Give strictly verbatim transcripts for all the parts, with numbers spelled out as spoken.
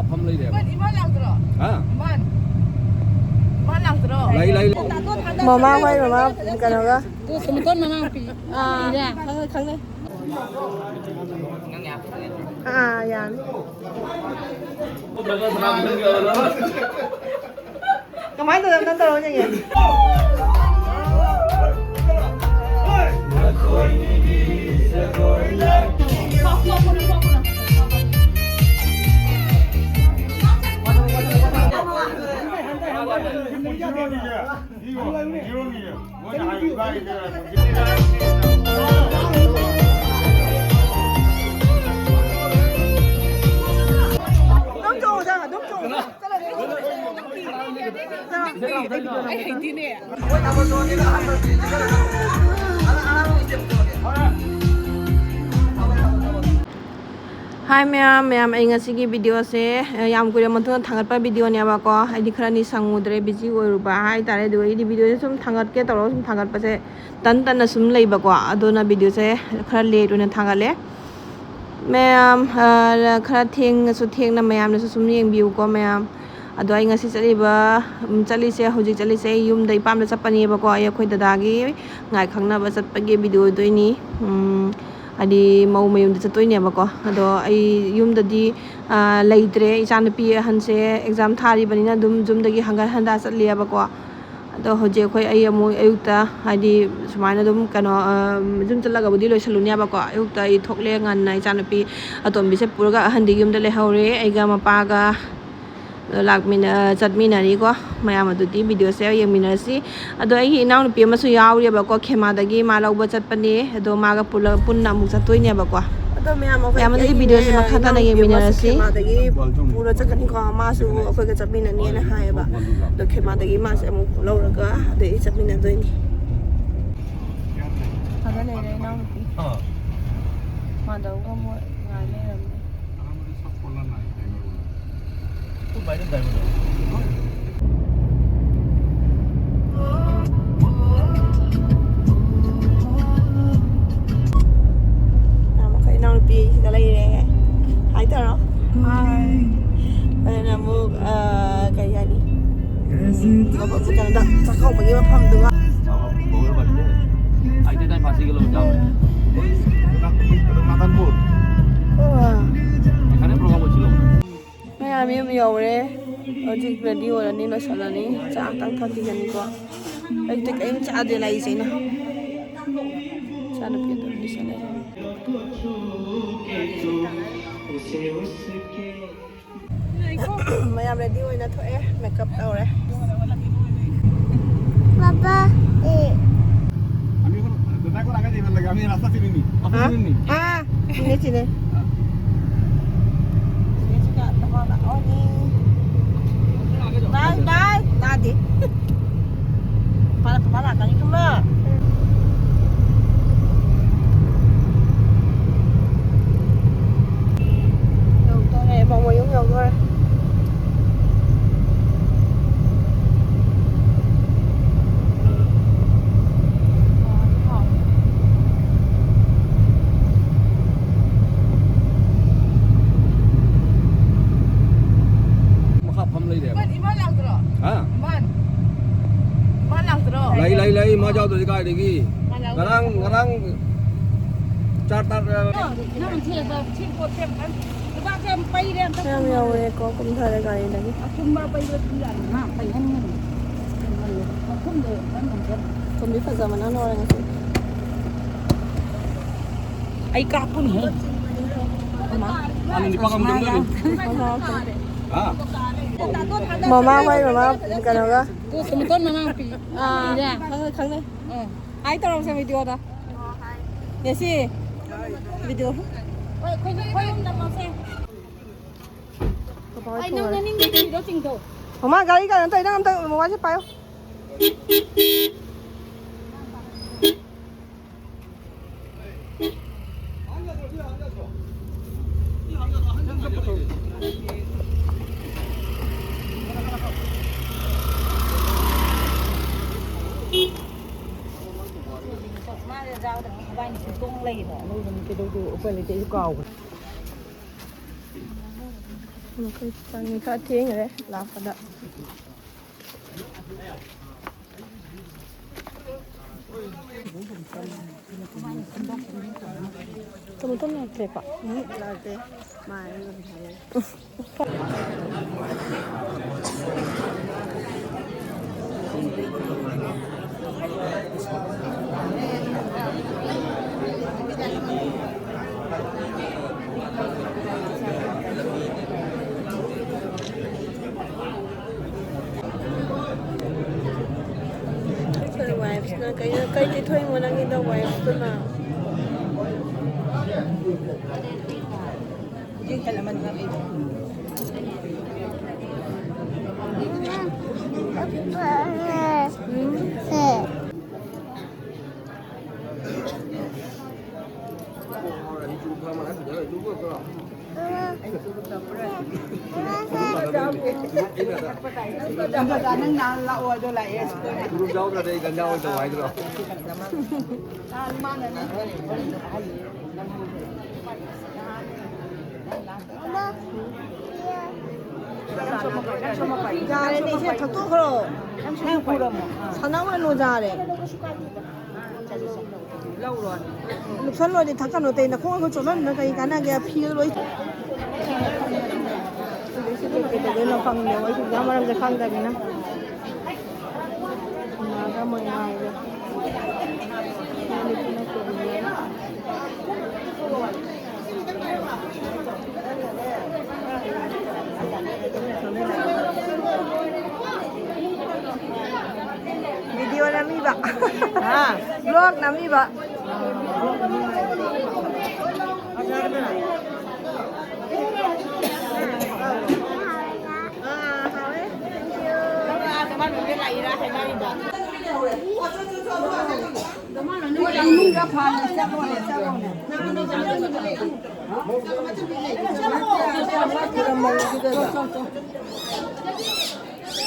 ꯐꯝ ꯂꯩꯔꯦꯕ꯫ ꯏꯃꯥꯟ ꯂꯥꯛꯇ꯭ꯔꯣ? ꯍꯥ? ꯏꯃꯥꯟ꯫ ꯏꯃꯥꯟ ꯂꯥꯛꯇ꯭ꯔꯣ? ꯂꯩ, ꯂꯩ, ꯂꯩ꯫ ꯃꯃꯥ ꯍꯣꯏ, ꯃꯃꯥ ꯀꯩꯅꯣꯒ꯫ ꯁꯨꯃꯇꯣꯟ ꯃꯅꯥꯎꯄꯤ꯫ ꯑꯥ꯫ ꯏꯔꯥ꯫ ꯈꯪꯉꯦ, ꯈꯪꯉꯦ꯫ ꯑꯥ, ꯌꯥꯅꯤ꯫ ꯀꯃꯥꯏꯅ ꯇꯧꯗꯅ ꯇꯧꯔꯣ ꯌꯦꯡꯒꯦ꯫ ꯍꯥꯏ ꯃꯌꯥꯝ, ꯃꯌꯥꯝ, ꯑꯩ ꯉꯁꯤꯒꯤ ꯚꯤꯗꯤꯑꯣꯁꯦ, ꯑ, ꯌꯥꯝ ꯀꯨꯏꯔ ꯃꯇꯨꯡꯗ ꯊꯥꯒꯠꯄ ꯚꯤꯗꯤꯑꯣꯅꯦꯕꯀꯣ꯫ ꯑꯩꯗꯤ ꯈꯔꯅꯤ ꯁꯪꯉꯨꯗ꯭ꯔꯦ, ꯕꯤꯖꯤ ꯑꯣꯏꯔꯨꯕ ꯍꯥꯏꯇꯥꯔꯦ꯫ ꯑꯗꯨꯒ ꯑꯩꯗꯤ ꯚꯤꯗꯤꯑꯣꯁꯦ ꯁꯨꯝ ꯊꯥꯒꯠꯀꯦ ꯇꯧꯔꯒ ꯁꯨꯝ ꯊꯥꯒꯠꯄꯁꯦ ꯇꯟ ꯇꯟꯅ ꯁꯨꯝ ꯂꯩꯕꯀꯣ꯫ ꯑꯗꯨꯅ ꯚꯤꯗꯤꯑꯣꯁꯦ ꯈꯔ ꯂꯦꯠ ꯑꯣꯏꯅ ꯊꯥꯒꯠꯂꯦ꯫ ꯃꯌꯥꯝ, ꯑ, ꯈꯔ ꯊꯦꯡꯉꯁꯨ ꯊꯦꯡꯅ ꯃꯌꯥꯝꯅꯁꯨ ꯁꯨꯝ ꯌꯦꯡꯕꯤꯌꯨꯀꯣ ꯃꯌꯥꯝ꯫ ꯑꯗꯣ ꯑꯩ ꯉꯁꯤ ꯆꯠꯂꯤꯕ, ꯎꯝ, ꯆꯠꯂꯤꯁꯦ, ꯍꯧꯖꯤꯛ ꯆꯠꯂꯤꯁꯦ ꯑꯩ ꯌꯨꯝꯗ ꯏꯄꯥꯝꯗ ꯆꯠꯄꯅꯦꯕꯀꯣ꯫ ꯑꯩ ꯑꯩꯈꯣꯏ ꯗꯗꯥꯒꯤ ꯉꯥꯏ ꯈꯪꯅꯕ ꯆꯠꯄꯒꯤ ꯚꯤꯗꯤꯑꯣ ꯑꯣꯏꯗꯣꯏꯅꯤ꯫ ꯎꯝ, ꯍꯥꯏꯗꯤ ꯃꯧ ꯃꯌꯨꯝꯗ ꯆꯠꯇꯣꯏꯅꯦꯕꯀꯣ꯫ ꯑꯗꯣ ꯑꯩ ꯌꯨꯝꯗꯗꯤ, ꯑ, ꯂꯩꯇ꯭ꯔꯦ꯫ ꯏꯆꯥꯅꯨꯄꯤ ꯑꯍꯟꯁꯦ ꯑꯦꯛꯖꯥꯝ ꯊꯥꯔꯤꯕꯅꯤꯅ ꯑꯗꯨꯝ ꯌꯨꯝꯗꯒꯤ ꯍꯪꯒꯠ ꯍꯟꯗꯥ ꯆꯠꯂꯤꯑꯕꯀꯣ꯫ ꯑꯗꯣ ꯍꯧꯖꯤꯛ ꯑꯩꯈꯣꯏ, ꯑꯩ ꯑꯃꯨꯛ ꯑꯌꯨꯛꯇ, ꯍꯥꯏꯗꯤ ꯁꯨꯃꯥꯏꯅ ꯑꯗꯨꯝ ꯀꯩꯅꯣ, ꯑ, ꯌꯨꯝ ꯆꯠꯂꯒꯕꯨꯗꯤ ꯂꯣꯏꯁꯜꯂꯨꯅꯦꯕꯀꯣ꯫ ꯑꯌꯨꯛꯇ ꯑꯩ ꯊꯣꯛꯂꯦ ꯉꯟꯅ, ꯏꯆꯥꯅꯨꯄꯤ ꯑꯇꯣꯝꯕꯤꯁꯦ ꯄꯨꯔꯒ ꯑꯍꯟꯗꯤ ꯌꯨꯝꯗ ꯂꯩꯍꯧꯔꯦ꯫ ꯑꯩꯒ ꯃꯄꯥꯒ ꯂꯥꯛꯃꯤꯟꯅ-, ꯆꯠꯃꯤꯟꯅꯔꯤꯀꯣ꯫ ꯃꯌꯥꯝ ꯑꯗꯨꯗꯤ ꯚꯤꯗꯤꯑꯣꯁꯦ ꯌꯦꯡꯃꯤꯟꯅꯔꯁꯤ꯫ ꯑꯗꯣ ꯑꯩꯒꯤ ꯏꯅꯥꯎꯅꯨꯄꯤ ꯑꯃꯁꯨ ꯌꯥꯎꯔꯤꯑꯕꯀꯣ, ꯈꯦꯃꯥꯗꯒꯤ ꯃꯥ ꯂꯧꯕ ꯆꯠꯄꯅꯦ꯫ ꯑꯗꯣ ꯃꯥꯒ ꯄꯨꯂꯞ ꯄꯨꯟꯅ ꯑꯃꯨꯛ ꯆꯠꯇꯣꯏꯅꯦꯕꯀꯣ꯫ ꯑꯗꯣ ꯃꯌꯥꯝ, ꯑꯩꯈꯣꯏ ꯃꯌꯥꯝ ꯑꯗꯨꯗꯤ ꯑꯩꯒꯤ ꯚꯤꯗꯤꯑꯣꯁꯦ ꯃꯈꯥ ꯇꯥꯅ ꯏꯅꯥꯎꯅꯨꯄꯤ ꯑꯃꯁꯨ ꯌꯦꯡꯃꯤꯟꯅꯔꯁꯤ꯫ ꯈꯦꯃꯥꯗꯒꯤ ꯄꯨꯔ ꯆꯠꯀꯅꯤꯀꯣ꯫ ꯃꯥꯁꯨ ꯑꯩꯈꯣꯏꯒ ꯆꯠꯃꯤꯟꯅꯅꯤꯅ ꯍꯥꯏꯌꯦꯕ꯫ ꯑꯗꯣ ꯈꯦꯃꯥꯗꯒꯤ ꯃꯥꯁꯦ ꯑꯃꯨꯛ ꯂꯧꯔꯒ ꯑꯗꯩ ꯆꯠꯃꯤꯟꯅꯗꯣꯏꯅꯤ꯫ ꯑꯥꯗ ꯂꯩꯔꯦ ꯏꯅꯥꯎꯅꯨꯄꯤ꯫ ꯑꯥ꯫ ꯃꯥꯗꯧꯒ ꯃꯣꯏ ꯉꯥꯏ ꯂꯩꯔꯝꯃꯦ꯫ ꯏꯅꯥꯎꯅꯨꯄꯤ ꯁꯤꯗ ꯂꯩꯔꯦ꯫ ꯍꯥꯏ ꯇꯧꯔꯣ꯫ ꯍꯥꯏ꯫ ꯑꯗꯨꯅ ꯑꯃꯨꯛ, ꯑ, ꯀꯩ ꯍꯥꯏꯅꯤ? ꯀꯩꯅꯣꯗ ꯆꯥꯛꯀꯧꯕꯒꯤ ꯃꯐꯝꯗꯨꯒ꯫ ꯑꯩꯗꯤ ꯇꯥꯏ ꯐꯥꯁꯤꯒ ꯂꯧ ꯆꯥꯕꯅꯦ꯫ ꯅꯥꯀꯟꯕꯨ꯫ ꯑ꯫ ꯃꯌꯥꯝ ꯌꯨꯝ ꯌꯧꯔꯦ꯫ ꯍꯧꯖꯤꯛ ready ꯑꯣꯏꯔꯅꯤ, ꯂꯣꯏꯁꯜꯂꯅꯤ꯫ ꯆꯥ ꯑꯝꯇꯪ ꯊꯛꯈꯤꯒꯅꯤꯀꯣ꯫ ꯑꯌꯨꯛꯇ ꯀꯔꯤꯝ ꯆꯥꯗꯦ ꯂꯥꯛꯏꯁꯦ ꯑꯩꯅ꯫ ꯏꯆꯥꯅꯨꯄꯤ ꯑꯗꯨꯝ ꯂꯣꯏꯁꯜꯂꯦ꯫ ꯃꯌꯥꯝ ready ꯑꯣꯏꯅ ꯊꯣꯛꯑꯦ, makeup ꯇꯧꯔꯦ꯫ বাবা, এ। আমি এখন, কোথায় করে আগে যাইবার লাগে? আমি রাস্তা চিনি নি। রাস্তা হ্যাঁ? চিনি নি। হ্যাঁ, চিনে, চিনে। Bye, bye. ꯇꯥꯗꯦ꯫ ꯃꯥꯅ ꯀꯃꯥꯏ ꯂꯥꯛꯀꯅꯤ ꯈꯪꯕ꯭ꯔꯥ? ꯌꯧꯗꯣꯔꯦ, ꯃꯃꯣ ꯌꯨꯝ ꯌꯧꯗꯣꯔꯦ꯫ ꯃꯈꯥ ꯐꯝ ꯂꯩꯔꯦꯕ꯫ ꯏꯝꯐꯥꯜ ꯂꯥꯛꯇ꯭ꯔꯣ? ꯍꯥ? ꯏꯝꯐꯥꯜ? ꯏꯝꯐꯥꯜ ꯂꯥꯛꯇ꯭ꯔꯣ? ꯂꯩ, ꯂꯩ, ꯂꯩ, ꯃꯥ ꯌꯥꯎꯗ꯭ꯔꯗꯤ ꯀꯥꯏꯗꯒꯤ? ꯃꯥ ꯌꯥꯎꯗ꯭ꯔꯗꯤ ꯉꯔꯥꯡ, ꯀꯥꯏꯗꯒꯤ? ꯉꯔꯥꯡ ꯆꯥꯔ ꯇꯥꯔ ꯅꯪ ꯁꯤ ꯁꯤ ꯄꯣꯠꯁꯦ ꯑꯝꯇꯪ ꯂꯨꯄꯥꯁꯦ ꯌꯥꯝ ꯄꯩꯔꯦ, ꯑꯝꯇ ꯌꯥꯝ ꯄꯨꯔꯛꯑꯣ꯫ ꯌꯥꯎꯔꯦꯀꯣ, ꯀꯨꯝꯊꯔꯦ ꯒꯥꯔꯤꯗꯒꯤ꯫ ꯑꯊꯨꯝꯕ ꯄꯩꯕ ꯄꯤꯔꯛꯑꯅꯤ, ꯃꯥ ꯄꯩꯍꯟꯒꯅꯤ꯫ ꯑꯊꯨꯝꯗꯣ ꯅꯪ ꯑꯝꯇ ꯊꯨꯝꯗꯤ ꯐꯖꯕꯅ ꯂꯣꯏꯔꯦ ꯉꯁꯤ꯫ ꯑꯩ ꯀꯥꯞꯄꯨꯅꯦꯍꯦ꯫ ꯃꯥꯅ ꯅꯤꯄꯥ ꯀꯝꯗꯧ ꯂꯩ? ꯍꯥ? ꯃꯃꯥ ꯍꯣꯏ, ꯃꯃꯥ ꯀꯩꯅꯣꯒ꯫ ꯇꯨ ꯁꯨꯝꯇꯣꯟ ꯃꯅꯥꯎꯄꯤ꯫ ꯑꯥ, ꯏꯔꯥ꯫ ꯈꯪꯅꯩ, ꯈꯪꯅꯩ꯫ ꯑꯥ꯫ ꯍꯥꯏ ꯇꯧꯔꯝꯁꯦ videoꯗ꯫ ꯉꯁꯤ video꯫ ꯍꯣꯏ, ꯑꯩꯈꯣꯏ, ꯑꯩꯈꯣꯏ ꯑꯍꯨꯝ ꯅꯝꯃꯁꯦ꯫ ꯀꯃꯥꯏ ꯑꯩ ꯅꯪ ꯇꯧꯔꯦ? ꯅꯅꯤꯡꯗ ꯆꯤꯡꯗꯣ, ꯆꯤꯡꯗꯣ꯫ ꯃꯃꯥ, ꯒꯥꯔꯤ ꯀꯩꯅꯣ ꯇꯧꯔꯤ, ꯅꯪ ꯑꯝꯇ mobileꯁꯦ ꯄꯥꯏꯌꯣ꯫ ꯃꯥꯁꯦ ꯌꯥꯎꯗ꯭ꯔꯕꯅꯤ, ꯏꯕꯥꯅꯤ ꯁꯨꯝ ꯇꯣꯡ ꯂꯩꯌꯦꯕ꯫ ꯂꯧꯕꯅꯤ, ꯀꯩꯗꯧꯗꯣꯏꯕ? ꯎꯄꯥꯏ ꯂꯩꯇꯦ, ꯑꯩꯁꯨ ꯀꯥꯎꯈ꯭ꯔꯦ꯫ ꯑꯩꯈꯣꯏ ꯆꯪꯉꯤ, ꯈꯔ ꯊꯦꯡꯈ꯭ꯔꯦ ꯂꯥꯛꯄꯗ꯫ ꯇꯣꯝ ꯇꯣꯝ ꯂꯥꯛꯇ꯭ꯔꯦꯀꯣ? ꯎꯝ, ꯂꯥꯛꯇꯦ꯫ ꯃꯥ ꯑꯩꯉꯣꯟꯗ ꯍꯥꯏꯔꯛꯑꯦ꯫ ꯑꯩꯈꯣꯏ ꯋꯥꯏꯐꯁꯅ ꯀꯩꯅꯣ, ꯀꯩ ꯇꯩꯊꯣꯛꯏꯃꯣ ꯅꯪꯒꯤꯗꯣ ꯋꯥꯏꯐꯇꯨꯅ? ꯅꯪ ꯅꯍꯥꯟ ꯂꯥꯛꯑꯣ ꯑꯗꯣ ꯂꯥꯛꯑꯦ꯫ ꯒ꯭ꯔꯨꯞ ꯌꯥꯎꯗ꯭ꯔꯗꯤ ꯑꯩ ꯒꯟꯖꯥ ꯑꯣꯏꯅ ꯇꯧ ꯍꯥꯏꯗ꯭ꯔꯣ? ꯌꯥꯔꯦꯅꯦ, ꯏꯆꯦ, ꯊꯛꯇꯣꯛꯈ꯭ꯔꯣ꯫ ꯅꯪ ꯄꯨꯔꯝꯃꯣ꯫ ꯁꯅꯥ ꯑꯣꯏꯅ ꯂꯣꯟꯖꯥꯔꯦ꯫ ꯂꯧꯔꯣ꯫ ꯂꯨꯞꯁꯜꯂꯣꯗꯤ ꯊꯛꯀꯅꯣ ꯇꯩ, ꯅꯈꯣꯡ ꯑꯩꯈꯣꯏ ꯆꯣꯠꯍꯟꯗꯅ ꯀꯔꯤ ꯀꯥꯟꯅꯒꯦ? ꯐꯤꯗ ꯂꯣꯏ꯫ ꯀꯩꯗꯧꯗꯣꯏꯅꯣ ꯈꯪꯗꯦ, ꯑꯩꯁꯨ ꯌꯥꯝ ꯃꯔꯝꯁꯦ ꯈꯪꯗꯕꯅꯤꯅ꯫ ꯏꯃꯥꯒ ꯃꯣꯏ ꯉꯥꯏꯔꯦ꯫ ꯚꯤꯗꯤꯑꯣ ꯅꯝꯃꯤꯕ꯫ ꯍꯥ? ꯕ꯭ꯂꯣꯒ ꯅꯝꯃꯤꯕ꯫ ꯑꯥ, ꯍꯥꯎꯋꯦ꯫ Thank you꯫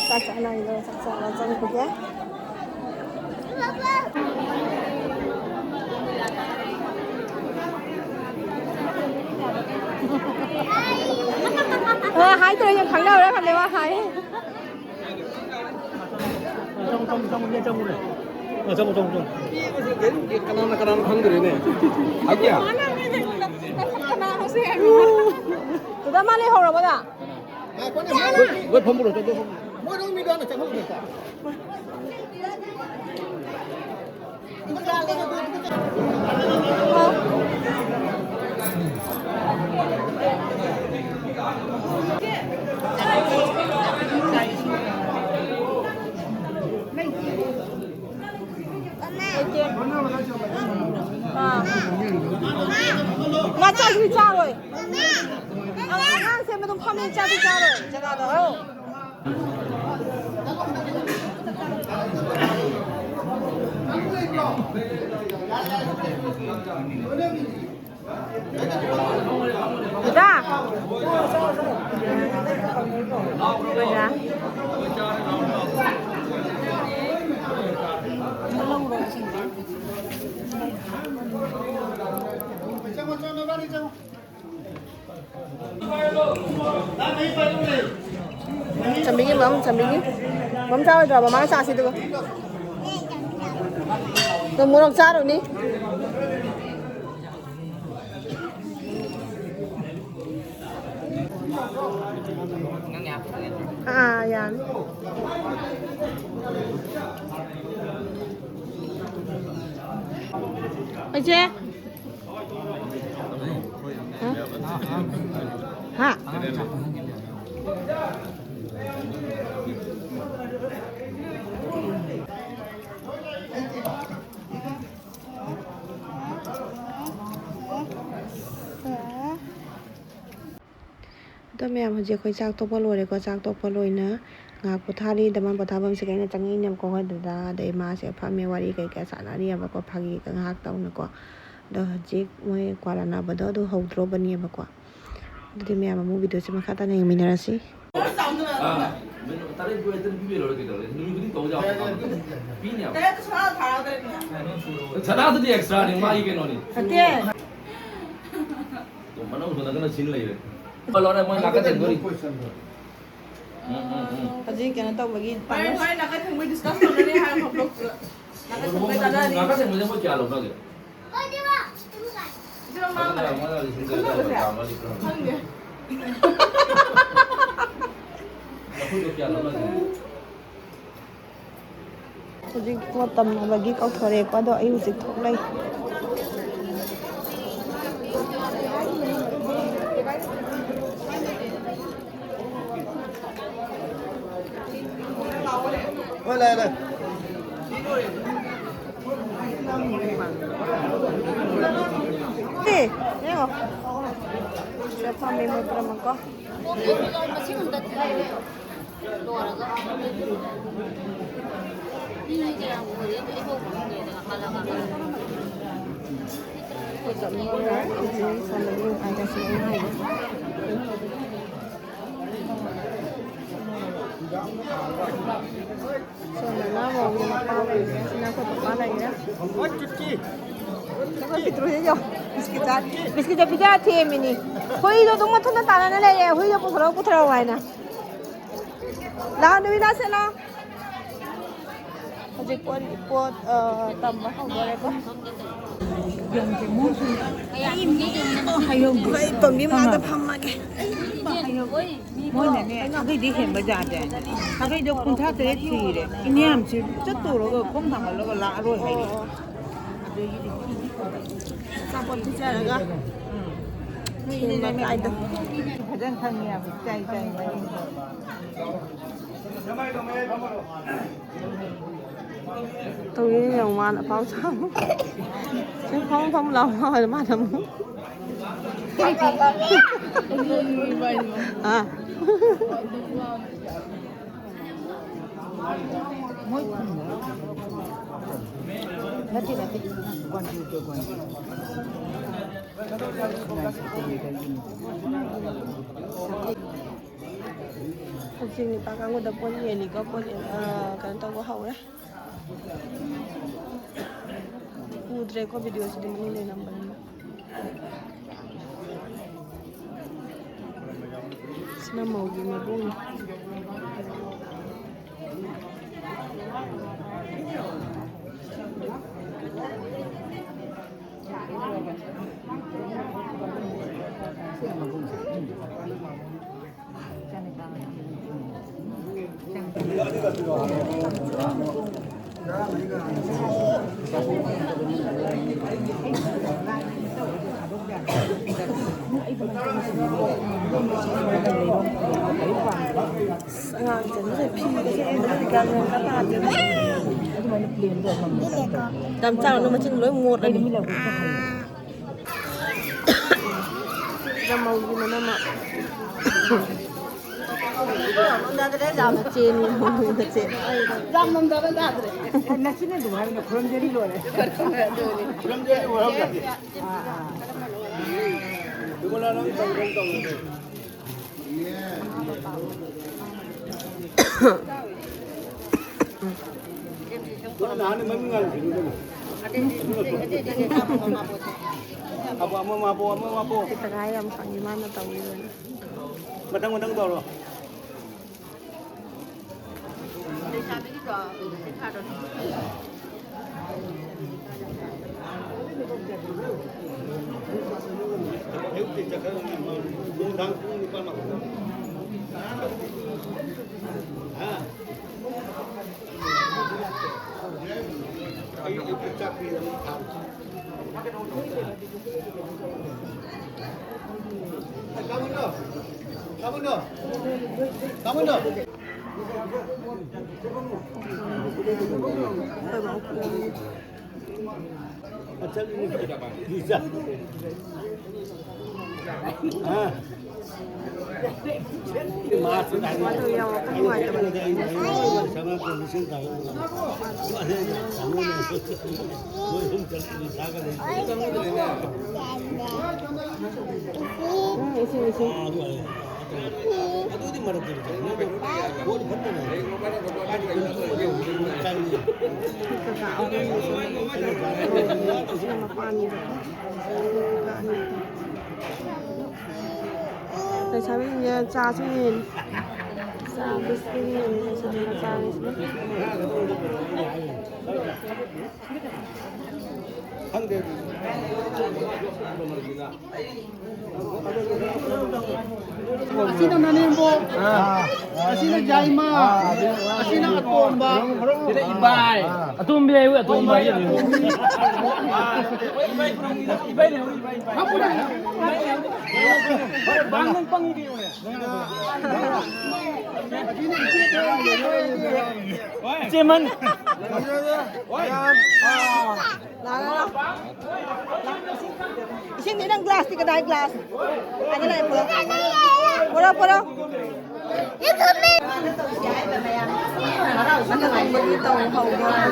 ꯆꯥꯛ ꯆꯥꯅꯔꯤꯕ ꯆꯥꯛ ꯆꯥꯕ ꯆꯪꯈꯤꯒꯦ꯫ ꯑꯩꯅ ꯈꯪꯅꯕ꯭ꯔꯥ ꯈꯪꯗꯦ ꯃꯥ ꯍꯥꯏ꯫ ꯆꯪꯉꯨ, ꯆꯪꯉꯨ, ꯆꯪꯉꯨ, ꯆꯪꯉꯨꯅꯦ꯫ ꯑ, ꯆꯪꯉꯨ, ꯆꯪꯉꯨ, ꯆꯪꯉꯨ꯫ ꯀꯅꯥꯅ ꯀꯅꯥꯅꯣ ꯈꯪꯗ꯭ꯔꯦꯅꯦ꯫ ꯍꯥꯏꯒꯦ? ꯀꯅꯥꯅꯣ ꯁꯤ ꯍꯥꯏꯕ? ꯑꯗꯨꯗ ꯃꯥ ꯂꯩꯍꯧꯔꯕꯗ? ꯂꯣꯏ, ꯂꯣꯏ ꯐꯝꯃꯨꯔꯣ, ꯆꯪꯉꯣ, ꯆꯪꯉꯣ꯫ ꯃꯣꯏ ꯑꯗꯨꯝ ꯃꯤꯗꯣ ꯍꯥꯟꯅ ꯆꯪꯍꯜꯂꯨ ꯀꯩꯅꯣ꯫ ꯑꯥ꯫ ꯃꯥ ꯆꯥꯛꯇꯤ ꯆꯥꯔꯣꯏ꯫ ꯑꯉꯥꯡꯁꯦ ꯑꯗꯨꯝ ꯐꯝꯃꯦ, ꯆꯥꯛꯇꯤ ꯆꯥꯔꯣꯏ꯫ ꯖꯒꯥꯗꯣ ꯍꯥꯏꯔꯣ꯫ ꯗꯥ꯫ ꯗꯥ꯫ ꯆꯥꯝꯕꯤꯒꯤ ꯃꯝ, ꯆꯥꯝꯕꯤꯒꯤ꯫ ꯃꯝ ꯆꯥꯔꯣꯏꯗ꯭ꯔꯣ? ꯃꯃꯥꯒ ꯆꯥꯁꯤ ꯑꯗꯨꯒ꯫ ꯑꯗꯣ ꯃꯣꯔꯣꯛ ꯆꯥꯔꯨꯅꯤ꯫ ꯑꯥ, ꯌꯥꯅꯤ꯫ ꯏꯆꯦ꯫ ꯍꯥ? ꯑꯗꯣ ꯃꯌꯥꯝ, ꯍꯧꯖꯤꯛ ꯑꯩꯈꯣꯏ ꯆꯥꯛ ꯇꯣꯛꯄ ꯂꯣꯏꯔꯦꯀꯣ꯫ ꯆꯥꯛ ꯇꯣꯛꯄ ꯂꯣꯏꯅ ꯉꯥꯏꯍꯥꯛ ꯄꯣꯊꯥꯔꯤ꯫ ꯗꯃꯥꯟ ꯄꯣꯊꯥꯐꯝꯁꯤꯗ ꯑꯩꯅ ꯆꯪꯉꯛꯏꯅꯦꯕꯀꯣ, ꯑꯩꯈꯣꯏ ꯗꯗꯥ ꯑꯗꯩ ꯃꯥꯁꯦ ꯐꯝꯃꯦ, ꯋꯥꯔꯤ ꯀꯩꯀꯥ ꯁꯥꯟꯅꯔꯤꯑꯕꯀꯣ, ꯐꯥꯒꯤꯒ ꯉꯥꯏꯍꯥꯛ ꯇꯧꯅꯀꯣ꯫ ꯑꯗꯣ ꯍꯧꯖꯤꯛ ꯃꯣꯏ ꯀ꯭ꯋꯥ ꯂꯥꯟꯅꯕꯗꯣ ꯑꯗꯨ ꯍꯧꯗ꯭ꯔꯣꯕꯅꯦꯕꯀꯣ꯫ ꯑꯗꯨꯗꯤ ꯃꯌꯥꯝ ꯑꯃꯨꯛ ꯚꯤꯗꯤꯑꯣꯁꯦ ꯃꯈꯥ ꯇꯥꯅ ꯌꯦꯡꯃꯤꯟꯅꯔꯁꯤ꯫ ꯑꯥ, ꯇꯔꯦꯠ ꯄꯨꯔꯦ, ꯑꯗꯨ ꯄꯤꯕ ꯂꯣꯏꯔꯦ ꯀꯩꯗꯧꯔꯦ? ꯅꯨꯃꯤꯠ ꯈꯨꯗꯤꯡ ꯇꯧ ꯌꯥꯕ ꯊꯕꯛ꯫ ꯄꯤꯅꯦꯕ꯫ ꯁꯅꯥꯗꯨꯗꯤ ꯑꯦꯛꯁꯇ꯭ꯔꯥꯅꯤ, ꯃꯥꯒꯤ ꯀꯩꯅꯣꯅꯤ꯫ ꯅꯠꯇꯦ꯫ ꯃꯅꯧ ꯁꯣꯟꯅꯗꯅ ꯁꯤꯟ ꯂꯩꯔꯦ꯫ ꯂꯣꯏꯔꯦ, ꯃꯣꯏ ꯅꯥꯀꯟ ꯊꯦꯡꯗꯣꯔꯤ꯫ ꯎꯝ, ꯎꯝ, ꯎꯝ꯫ ꯍꯧꯖꯤꯛ ꯀꯩꯅꯣ ꯇꯧꯕꯒꯤ ꯍꯣꯔꯦꯟ, ꯍꯣꯔꯦꯟ ꯅꯥꯀꯟ ꯊꯦꯡꯕꯩ discuss ꯇꯧꯅꯔꯤ ꯍꯥꯏꯕ vlogꯇꯨꯗ꯫ ꯅꯥꯀꯟ ꯊꯦꯡꯕꯩ ꯇꯥꯟꯅꯔꯤ꯫ ꯅꯥꯀꯟ ꯊꯦꯡꯕꯁꯦ ꯃꯣꯏ ꯀꯌꯥ ꯂꯧꯅꯒꯦ? ꯏꯆꯦ, ꯃꯥ ꯃꯥꯅ ꯂꯤꯁꯤꯡ ꯇꯔꯦꯠ ꯍꯥꯏꯕ ꯈꯪꯅꯕꯁꯦ? ꯇꯥ ꯑꯃ ꯂꯤꯇꯔ ꯑꯃ꯫ ꯈꯪꯗꯦ꯫ ꯂꯐꯨꯗꯣ ꯀꯌꯥ ꯂꯧꯅꯒꯦ? ꯍꯧꯖꯤꯛ ꯄꯣꯠ ꯇꯝꯅꯕꯒꯤ ꯀꯧꯊꯣꯔꯛꯑꯦꯀꯣ, ꯑꯗꯣ ꯑꯩ ꯍꯧꯖꯤꯛ ꯊꯣꯛꯂꯛꯏ꯫ ꯍꯣꯏ, ꯂꯥꯛꯑꯦ, ꯂꯥꯛꯑꯦ꯫ ꯑꯦ, ꯌꯦꯡꯉꯣ꯫ ꯁꯤꯗ ꯐꯝꯃꯤ ꯃꯣꯏ ꯄꯨꯝꯅꯃꯛꯀꯣ꯫ ꯂꯣꯏꯔꯒ꯫ ꯃꯤ ꯀꯌꯥꯝ ꯑꯣꯏꯔꯦ? ꯑꯩ ꯍꯧꯕ ꯈꯪꯗꯦꯗꯅ꯫ ꯍꯥꯟꯅ ꯍꯥꯟꯅ꯫ ꯑꯩꯈꯣꯏ ꯆꯠꯂꯨꯔꯒ ꯍꯧꯖꯤꯛ ꯁꯣꯝꯗꯒꯤ ꯉꯁꯥꯏ ꯉꯁꯤ ꯑꯩꯅ ꯍꯥꯏꯕ꯫ ꯁꯣꯝꯗꯅ ꯃꯧꯒꯤ ꯃꯄꯥ ꯂꯩꯔꯦ, ꯁꯤꯅ ꯑꯩꯈꯣꯏ ꯄꯄꯥ ꯂꯩꯔꯦ꯫ ꯑꯩꯈꯣꯏ ꯄꯤꯇ꯭ꯔꯨꯁꯦ ꯌꯦꯡꯉꯣ, ꯕꯤꯁꯀꯤꯠ ꯆꯥ-, ꯕꯤꯁꯀꯤꯠꯁꯦ ꯄꯤꯖ ꯊꯦꯝꯃꯤꯅꯤ꯫ ꯍꯨꯏꯗꯣ ꯑꯗꯨꯝ ꯃꯊꯟꯇ ꯇꯥꯟꯅꯅ ꯂꯩꯔꯦ, ꯍꯨꯏꯗꯣ ꯄꯨꯊꯣꯔꯛꯑꯣ, ꯄꯨꯊꯣꯔꯛꯑꯣ ꯍꯥꯏꯅ꯫ ꯂꯥꯛꯑꯣ, ꯅꯨꯃꯤꯗꯥ, ꯁꯦ ꯂꯥꯛꯑꯣ꯫ ꯍꯧꯖꯤꯛ ꯄꯣꯠ, ꯄꯣꯠ, ꯑ, ꯇꯝꯕ ꯍꯧꯗꯣꯔꯦꯀꯣ꯫ ꯑꯩ ꯇꯣꯝꯕꯤ ꯃꯅꯥꯛꯇ ꯐꯝꯃꯒꯦ꯫ ꯃꯣꯏꯅꯅꯦ, ꯁꯥꯒꯩꯗꯤ ꯍꯦꯟꯕ ꯌꯥꯗꯦ ꯍꯥꯏꯅ꯫ ꯁꯥꯒꯩꯗꯣ ꯀꯨꯟꯊ꯭ꯔꯥ ꯇꯔꯦꯠ ꯊꯤꯔꯦ꯫ ꯏꯅꯦꯌꯥꯝꯁꯤ ꯆꯠꯇꯣꯔꯒ ꯈꯣꯡ ꯊꯥꯡꯒꯠꯂꯒ ꯂꯥꯛꯑꯔꯣꯏ ꯍꯥꯏꯔꯦ꯫ ꯑꯣ, ꯑꯣ꯫ ꯑꯗꯒꯤꯗꯤ ꯐꯤꯗꯤ ꯐꯖꯅ ꯑꯆꯥꯄꯣꯠ ꯄꯤꯖꯔꯒ ꯎꯝ꯫ ꯊꯦꯝꯕ ꯀꯥꯏꯗꯣ꯫ ꯐꯖꯅ ꯈꯪꯉꯦ ꯍꯥꯏꯕ, ꯏꯆꯥꯏ ꯏꯆꯥꯏ ꯃꯔꯤꯡꯗꯣ꯫ ꯇꯧꯔꯤꯅꯦ ꯌꯦꯡꯉꯨ, ꯃꯥꯅ ꯑꯐꯥꯎ ꯁꯥꯕ꯫ ꯁꯤ ꯐꯝ ꯐꯝ ꯂꯥꯎ ꯂꯥꯎ ꯍꯥꯏꯅ ꯃꯥꯅ ꯑꯃꯨꯛ꯫ ꯑꯥ꯫ ꯃꯣꯏ ꯈꯨꯟꯗ ꯅꯠꯇꯦ, ꯅꯠꯇꯦ꯫ ꯒ꯭ꯋꯥꯟꯖꯨꯗ, ꯒ꯭ꯋꯥꯟꯖꯨ꯫ ꯍꯧꯖꯤꯛ ꯅꯤꯄꯥ ꯀꯥꯡꯕꯨꯗ ꯄꯣꯠ ꯌꯦꯜꯂꯤꯀꯣ, ꯄꯣꯠ ꯌꯦꯟ-, ꯑ, ꯀꯩꯅꯣ ꯇꯧꯕ ꯍꯧꯔꯦ꯫ ꯎꯗ꯭ꯔꯦꯀꯣ, ꯚꯤꯗꯤꯑꯣꯁꯤꯗꯤ ꯃꯅꯨꯡꯗ ꯅꯝꯕꯅꯤꯅ꯫ ꯅꯃꯧꯒꯤ ꯃꯕꯨꯡ꯫ ꯑꯁ, ꯑꯉꯥꯡꯁꯤꯡꯁꯦ ꯐꯤꯒꯁꯦ ꯌꯦꯡꯕꯗꯗꯤ ꯒ꯭ꯌꯥꯟ ꯃꯦꯟ ꯑꯝꯇ ꯇꯥꯗꯦꯗ꯫ ꯌꯥꯝ ꯆꯥꯔꯨꯅꯨ, ꯃꯆꯤꯟ ꯂꯣꯏ ꯃꯣꯠꯂꯅꯤ꯫ ꯁꯤꯗ ꯃꯧꯒꯤ ꯃꯅꯝ ꯑꯃ꯫ ꯃꯆꯦꯅꯤ, ꯃꯧꯒꯤ ꯃꯆꯦ꯫ ꯅꯆꯤꯟ ꯑꯗꯨꯝ ꯍꯥꯏꯕꯅ ꯈꯨꯔꯨꯝꯖꯔꯤ ꯂꯣꯏꯔꯦ꯫ ꯈꯨꯔꯨꯝꯖꯔꯤ ꯂꯣꯏꯔꯦ꯫ ꯑꯥ, ꯑꯥ꯫ ꯁꯤ ꯇꯉꯥꯏ ꯌꯥꯝ ꯐꯪꯉꯤ ꯃꯥꯅ ꯇꯧꯔꯤꯕꯅꯤ꯫ ꯃꯊꯪ ꯃꯊꯪ ꯇꯧꯔꯣ꯫ ꯂꯩꯁꯥꯕꯤꯁꯤꯡꯁꯦ ꯆꯥꯁꯨ ꯌꯦꯟ, ꯆꯥ ꯕꯤꯁꯀꯤꯠ ꯌꯦꯟ ꯂꯩꯁꯥꯕꯤꯅ ꯆꯥꯔꯤꯁꯤꯅ꯫ ꯑꯁꯤꯅ ꯅꯅꯦꯝꯕꯣꯛ, ꯑꯁꯤꯅ ꯌꯥꯏꯃ, ꯑꯁꯤꯅ ꯑꯇꯣꯝꯕ꯫ ꯁꯤꯅ ꯏꯕꯥꯏ꯫ ꯑꯇꯣꯝꯕꯤ ꯍꯥꯏꯌꯨ, ꯑꯇꯣꯝꯕ ꯍꯥꯏꯌꯨ꯫ ꯆꯦꯃꯟ꯫ ꯂꯥꯛꯑꯣ, ꯂꯥꯛꯑꯣ꯫ ꯏꯁꯤꯡꯗꯤ ꯅꯪ ꯒ꯭ꯂꯥꯁꯇꯤ ꯀꯗꯥꯏ ꯒ꯭ꯂꯥꯁ? ꯑꯗ ꯂꯩ, ꯄꯨꯔꯛꯑꯣ꯫ ꯄꯨꯔꯛꯑꯣ, ꯄꯨꯔꯛꯑꯣ꯫ ꯃꯊꯪ ꯍꯧꯕꯒꯤ ꯇꯧ ꯍꯧꯗꯣꯔꯦ꯫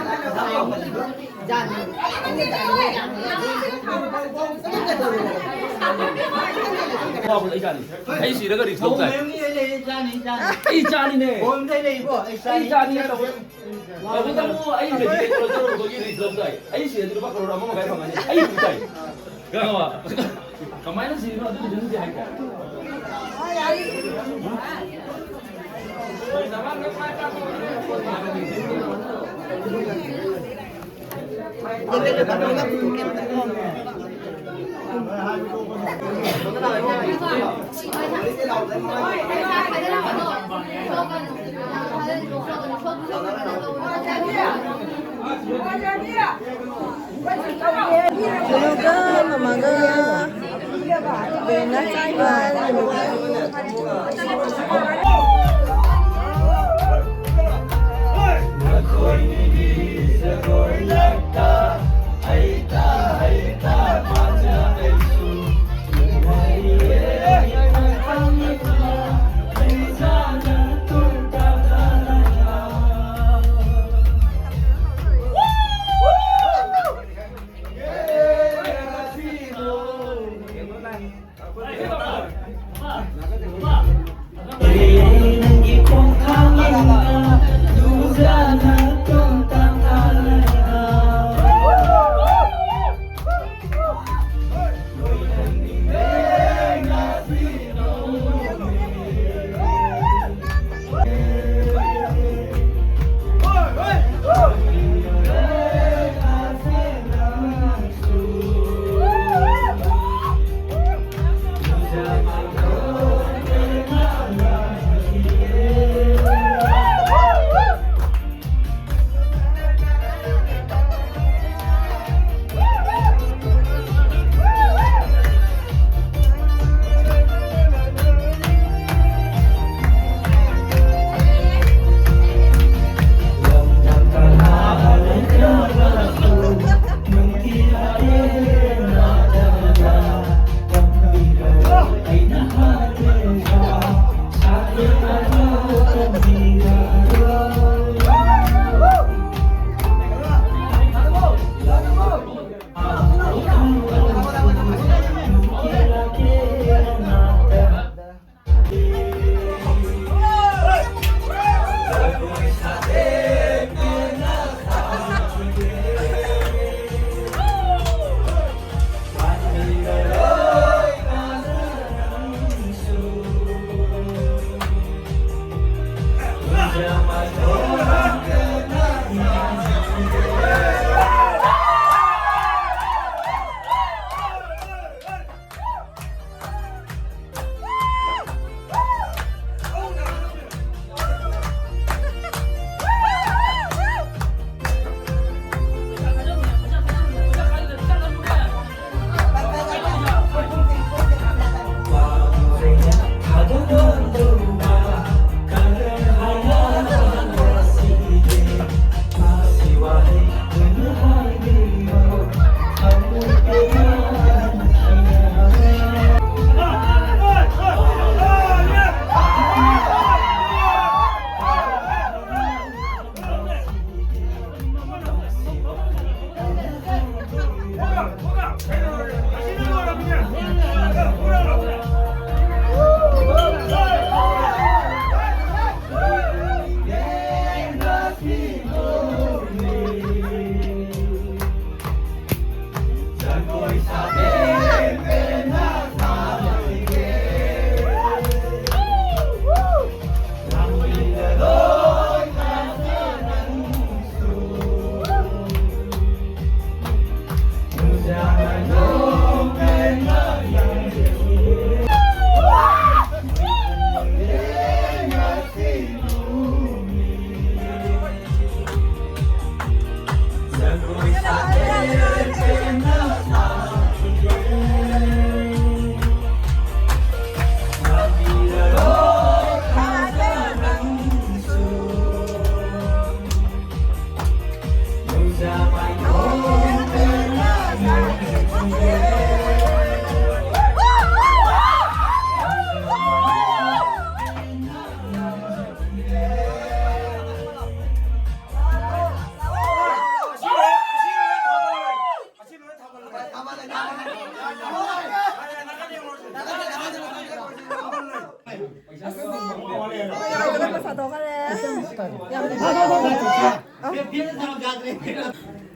ꯋꯥꯕꯗꯣ ꯑꯩ ꯆꯥꯅꯤ꯫ ꯑꯩ ꯁꯤꯔꯒ ꯔꯤꯛꯁ ꯂꯧ ꯇꯥꯏ꯫ ꯑꯩ ꯆꯥꯅꯤꯅꯦ꯫ ꯑꯩ ꯆꯥꯅꯤꯅꯦ ꯇꯧꯕ꯫ ꯇꯧꯕꯇꯕꯨ ꯑꯩ ꯃꯦꯗꯤꯀꯦꯜ ꯀꯣꯂꯦꯖ ꯆꯠꯂꯨꯕꯒꯤ ꯔꯤꯛꯁ ꯂꯧ ꯇꯥꯏ꯫ ꯑꯩ ꯁꯤꯔꯗꯤ ꯂꯨꯄꯥ ꯀꯔꯣꯔ ꯑꯃ ꯃꯈꯥꯏ ꯐꯪꯉꯅꯤ꯫ ꯑꯩ ꯎ ꯇꯥꯏ꯫ ꯈꯪꯉꯕ? ꯀꯃꯥꯏꯅ ꯁꯤꯔꯤꯅꯣ ꯑꯗꯨꯒꯤꯗꯨ ꯅꯠꯇꯦ ꯍꯥꯏꯇꯥꯔꯦ꯫ ꯀꯩꯅꯣꯒ ꯃꯃꯥꯒ ꯕꯦꯟꯅ ꯆꯥꯏꯕ ꯅꯨꯃꯤꯠꯀꯤ꯫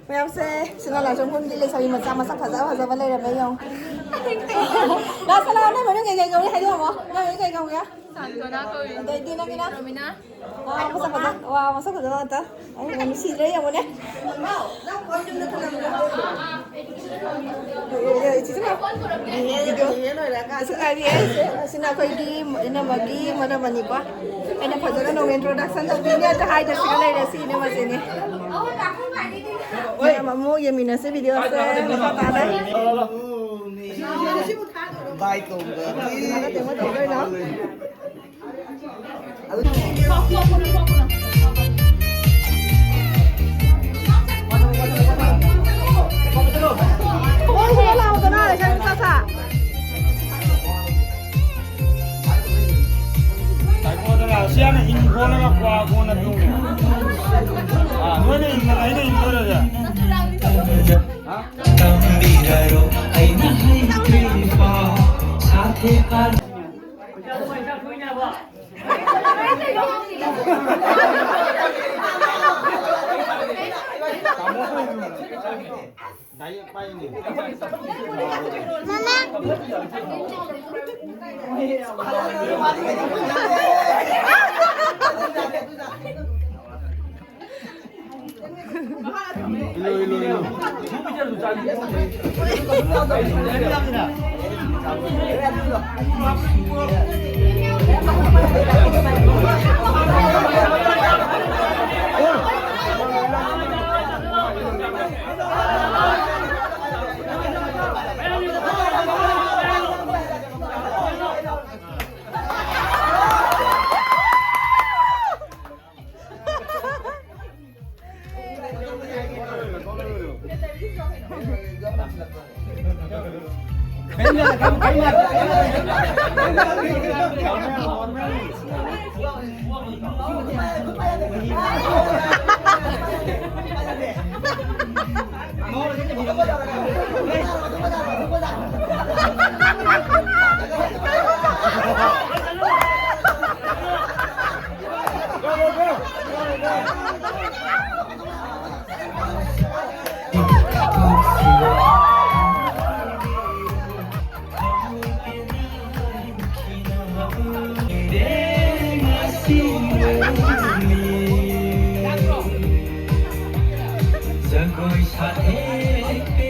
ꯃꯌꯥꯝꯁꯦ ꯁꯤꯅ ꯂꯥꯏꯁ꯭ꯔꯝ ꯈꯨꯟꯒꯤ ꯂꯩꯁꯥꯕꯤ ꯃꯆꯥ ꯃꯁꯛ ꯐꯖ ꯐꯖꯕ ꯂꯩꯔꯝꯃꯦ, ꯌꯦꯡꯉꯣ꯫ ꯂꯥꯁ ꯂꯥꯎ, ꯅꯣꯏ ꯃꯃꯤꯡ ꯀꯩ ꯀꯩ ꯀꯧꯏ ꯍꯥꯏꯗꯣꯛꯑꯝꯃꯣ꯫ ꯅꯣꯏ ꯃꯃꯤꯡ ꯀꯩ ꯀꯧꯒꯦ? ꯁꯥꯟꯇꯣꯅꯥ ꯀꯧꯏ꯫ ꯑꯗꯩꯗꯤ ꯅꯪꯒꯤꯅ? ꯔꯣꯃꯤꯅꯥ꯫ ꯋꯥ, ꯃꯁꯛ ꯐꯖ-, ꯋꯥ, ꯃꯁꯛ ꯐꯖꯕ ꯉꯥꯛꯇ꯫ ꯑꯩ ꯌꯥꯝ ꯅꯨꯡꯁꯤꯗ꯭ꯔꯦ, ꯌꯦꯡꯉꯨꯅꯦ꯫ ꯏꯆꯦꯁꯨ ꯂꯥꯛꯑꯣ꯫ ꯚꯤꯗꯤꯑꯣ꯫ ꯑꯁꯤ ꯉꯥꯏꯔꯤꯌꯦ꯫ ꯑꯁꯤꯅ ꯑꯩꯈꯣꯏꯒꯤ ꯏꯅꯝꯃꯒꯤ ꯃꯅꯝꯃꯅꯤꯀꯣ꯫ ꯑꯩꯅ ꯐꯖꯅ ꯅꯣꯡꯃ introduction ꯇꯧꯕꯤꯅꯦ ꯑꯗ ꯍꯥꯏꯗ꯭ꯔꯁꯤꯒ ꯂꯩꯔꯦ, ꯁꯤ ꯏꯅꯝꯃꯁꯤꯅꯦ꯫ ꯃꯌꯥꯝ ꯑꯃꯨꯛ ꯌꯦꯡꯃꯤꯟꯅꯁꯦ ꯚꯤꯗꯤꯑꯣꯁꯦ ꯃꯈꯥ ꯇꯥꯅ꯫ ꯀꯃꯥꯏꯅ ꯇꯧꯗꯣꯏꯅꯣ? ꯁꯤꯌꯥꯅ ꯍꯤꯡ ꯈꯣꯠꯂꯒ ꯀ꯭ꯋꯥ ꯀꯣꯟꯅ ꯇꯧꯋꯦ꯫ ꯑꯥ, ꯅꯣꯏꯅ ꯍꯤꯡꯗꯅ ꯑꯩꯅ ꯍꯤꯡꯗꯣꯏꯔꯁꯦ? ꯇꯝꯕꯤꯔꯔꯣ ꯑꯩꯅ ꯍꯩꯇ꯭ꯔꯤꯐꯥꯎ ꯁꯥꯊꯦ ꯖꯒꯣꯏ ꯁꯥꯊꯦꯛꯄꯤ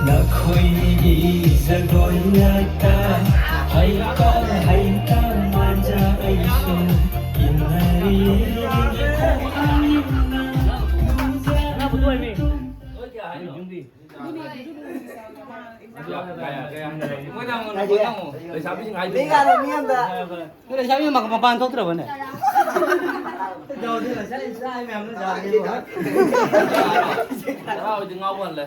ꯅꯈꯣꯏꯒꯤ ꯖꯒꯣꯏ ꯉꯥꯛꯇ ꯍꯩꯇ ꯍꯩꯇ ꯃꯥꯟꯖ ꯑꯩꯁꯨ ꯏꯟꯅꯔꯤ꯫ ꯃꯣꯏꯗ ꯍꯪꯉꯨꯅꯦ, ꯃꯣꯏꯗ ꯍꯪꯉꯨ꯫ ꯂꯩꯁꯥꯕꯤꯁꯤꯡ ꯍꯥꯏꯗꯣ꯫ ꯃꯤ ꯉꯥꯏꯔꯣ, ꯃꯤ ꯑꯝꯇ꯫ ꯅꯣꯏ ꯂꯩꯁꯥꯕꯤ ꯃꯄꯥꯟ ꯊꯣꯛꯇ꯭ꯔꯕꯅꯦ? ꯌꯥꯎꯗꯦ, ꯉꯁꯥꯏ ꯆꯥꯏ ꯃꯌꯥꯝꯗꯣ ꯆꯥꯗꯦ꯫ ꯍꯔꯥꯎꯔꯗꯤ ꯉꯥꯎꯕ ꯍꯜꯂꯦ꯫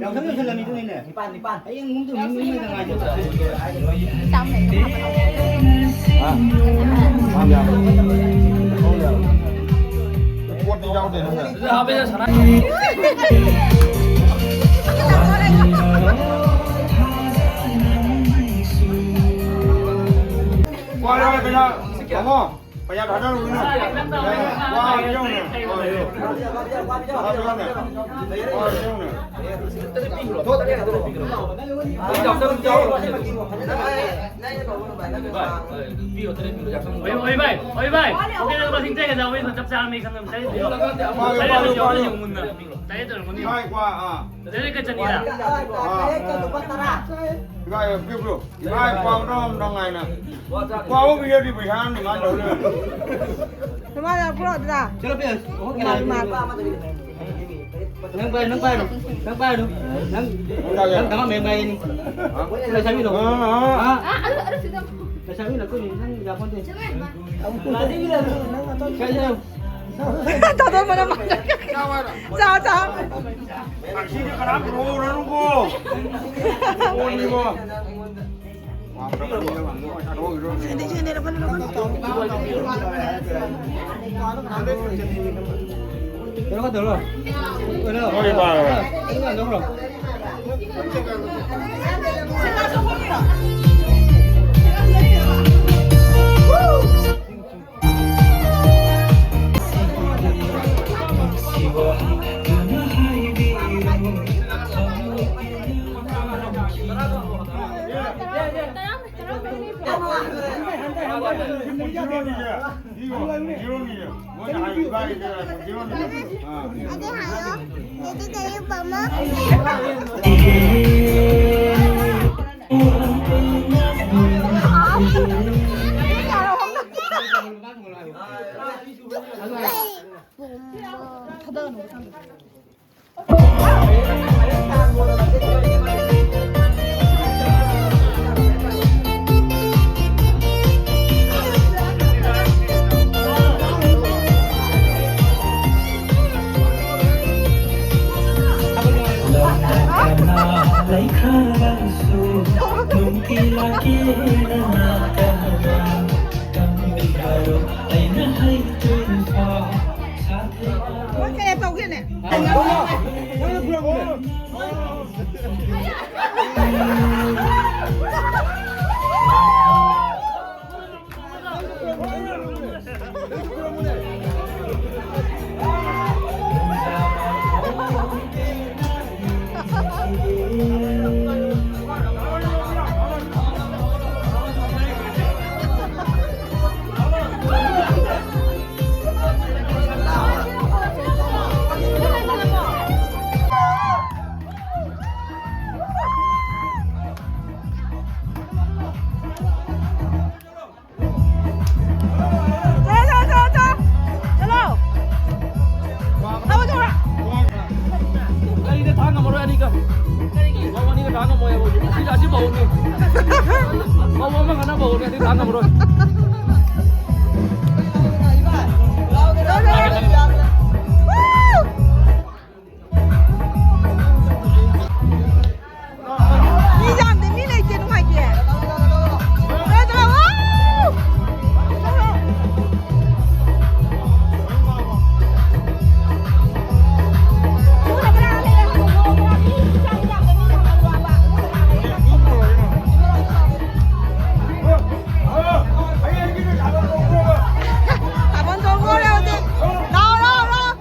ꯌꯥꯎꯁꯪ ꯌꯧꯁꯜꯂꯝꯃꯤꯗꯨꯅꯤꯅꯦ꯫ ꯅꯤꯄꯥꯟ, ꯅꯤꯄꯥꯟ꯫ ꯍꯌꯦꯡ ꯍꯨꯝꯗ ꯍꯨꯝꯗ ꯉꯥꯏꯖꯧ꯫ ꯄꯣꯠꯇꯤ ꯌꯥꯎꯗꯦ ꯅꯪꯅ꯫ ꯋꯥꯔꯦ, ꯋꯥꯔꯦ, ꯄꯩꯁꯥ꯫ ꯇꯥꯃꯣ, ꯄꯩꯁꯥ ꯊꯥꯗꯔꯨꯒꯅꯨ꯫ ꯋꯥ ꯌꯧꯅ꯫ ꯋꯥ ꯌꯧꯅ꯫ ꯋꯥ ꯌꯧꯅ꯫ ꯑꯣꯏ, ꯑꯣꯏ ꯚꯥꯏ, ꯑꯣꯏ ꯚꯥꯏ꯫ ꯑꯣꯀꯦ, ꯂꯨꯄꯥ ꯂꯤꯁꯤꯡ ꯇꯔꯦꯠ ꯈꯛꯇ, ꯑꯩꯈꯣꯏ ꯆꯞ ꯆꯥꯔꯝꯅꯤ ꯈꯪꯉꯝ-, ꯇꯔꯦꯠ ꯄꯤꯔꯣ꯫ ꯄꯥꯏꯌꯨ, ꯇꯔꯦꯠ ꯄꯥꯏꯌꯨ, ꯌꯧꯅ ꯄꯥꯏꯌꯨ꯫ ꯌꯧꯅ ꯃꯨꯟꯅ ꯄꯤꯔꯣ꯫ ꯇꯔꯦꯠ ꯇꯧꯔꯝꯒꯅꯤ꯫ ꯏꯃꯥ ꯏꯄꯥ, ꯑꯥ꯫ ꯇꯔꯦꯠꯀ ꯆꯅꯤꯔꯥ? ꯑꯥ꯫ ꯏꯃꯥ ꯏꯄꯥ, ꯄꯤꯕ꯭ꯔꯣ? ꯏꯃꯥ ꯏꯄꯥ, ꯅꯣꯡ, ꯅꯣꯡ ꯉꯥꯏꯅ꯫ ꯋꯥ ꯑꯃ ꯄꯤꯔꯗꯤ ꯄꯩꯁꯥ ꯑꯃ ꯗꯤꯃꯥꯟ ꯇꯧ ꯂꯩꯔꯦ꯫ ꯅꯃꯥ ꯂꯥꯛꯄ꯭ꯔꯣ ꯑꯗꯨꯗ? ꯆꯠꯂꯣ, ꯄꯦꯁ꯫ ꯑꯣ, ꯀꯅꯥ? ꯅꯪ ꯄꯥꯏ, ꯅꯪ ꯄꯥꯏꯔꯣ꯫ ꯅꯪ ꯄꯥꯏꯔꯣ꯫ ꯅꯪ, ꯅꯪ ꯊꯃ ꯃꯦꯡ ꯄꯥꯏꯅꯤ꯫ ꯍꯥ? ꯂꯩꯁꯥꯕꯤꯗꯣ꯫ ꯑꯥ, ꯑꯥ꯫ ꯍꯥ? ꯑꯥ, ꯑꯗꯨ, ꯑꯗꯨ ꯁꯤꯗ꯫ ꯂꯩꯁꯥꯕꯤꯅ ꯑꯩꯈꯣꯏꯅꯤ ꯅꯪ ꯊꯥꯗꯣꯛ ꯃꯅꯝ ꯃꯥꯟꯅꯔꯦ꯫ ꯆꯥ, ꯆꯥ꯫ ꯉꯁꯤꯗꯤ ꯀꯅꯥꯝ ꯄꯨꯔꯛꯎꯔꯅꯨꯀꯣ꯫ ꯀꯣꯟꯅꯤꯀꯣ꯫ ꯁꯦꯟꯗꯦ, ꯁꯦꯟꯗꯦ, ꯂꯧꯈꯠꯂꯨ, ꯂꯧꯈꯠꯂꯨ꯫ ꯀꯩꯅꯣ ꯈꯛꯇꯔꯣ? ꯀꯩꯅꯣ? ꯍꯣꯏ, ꯏꯃꯥ, ꯍꯣꯏ꯫ ꯑꯗꯨ ꯉꯥꯛꯇꯔꯣ? ꯀꯩ ꯇꯧꯒꯦꯅꯦ? ꯁꯤ ꯊꯥꯡꯅ ꯃꯔꯣꯏ꯫ ꯃꯤ ꯌꯥꯝꯗꯦ, ꯃꯤ ꯂꯩꯇꯦ, ꯅꯨꯡꯉꯥꯏꯇꯦ꯫ ꯆꯠꯂꯣ, ꯆꯠꯂꯣ, ꯋꯥꯎ! ꯊꯥꯕꯜ ꯆꯣꯡꯗꯣꯔꯦ ꯍꯧꯖꯤꯛ꯫ ꯂꯥꯎ, ꯂꯥꯎ, ꯂꯥꯎ꯫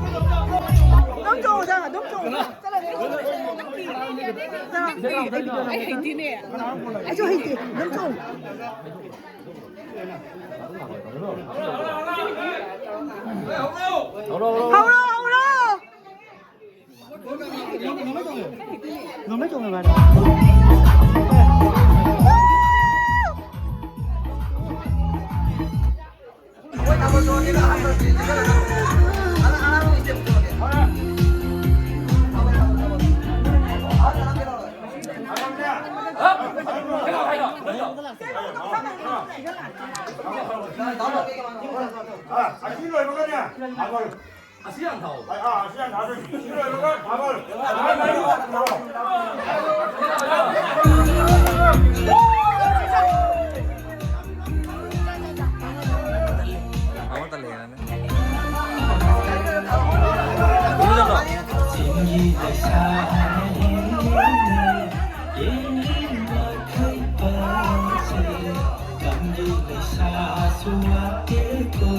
ꯑꯗꯨꯝ ꯆꯣꯡꯉꯨ, ꯁꯥ, ꯑꯗꯨꯝ ꯆꯣꯡꯉꯨ꯫ ꯑꯩ ꯍꯩꯇꯦꯅꯦ꯫ ꯑꯩꯁꯨ ꯍꯩꯇꯦ꯫ ꯑꯗꯨꯝ ꯆꯣꯡꯉꯨ꯫ ꯍꯧꯔꯣ, ꯍꯧꯔꯣ꯫ ꯑꯁꯤ ꯂꯣꯏꯕꯒꯅꯦ, ꯊꯥꯕꯜ꯫ ꯑꯁꯤ ꯌꯥꯝ ꯊꯥꯎ꯫ ꯑ, ꯑ, ꯑꯁꯤ ꯌꯥꯝ ꯊꯥꯎ꯫ ꯑꯁꯤ ꯂꯣꯏꯕꯒ ꯊꯥꯕꯜ꯫ ꯑꯃꯠꯇ ꯂꯩꯔꯅꯤ꯫ ꯆꯤꯡꯒꯤ ꯂꯩꯁꯥꯅ ꯍꯦꯜꯂꯤ, ꯌꯦꯡꯂꯤ ꯃꯈꯩ ꯄꯥꯝꯖꯩ꯫ ꯇꯝꯒꯤ ꯂꯩꯁꯥꯁꯨ ꯋꯥꯠꯇꯦꯀꯣ,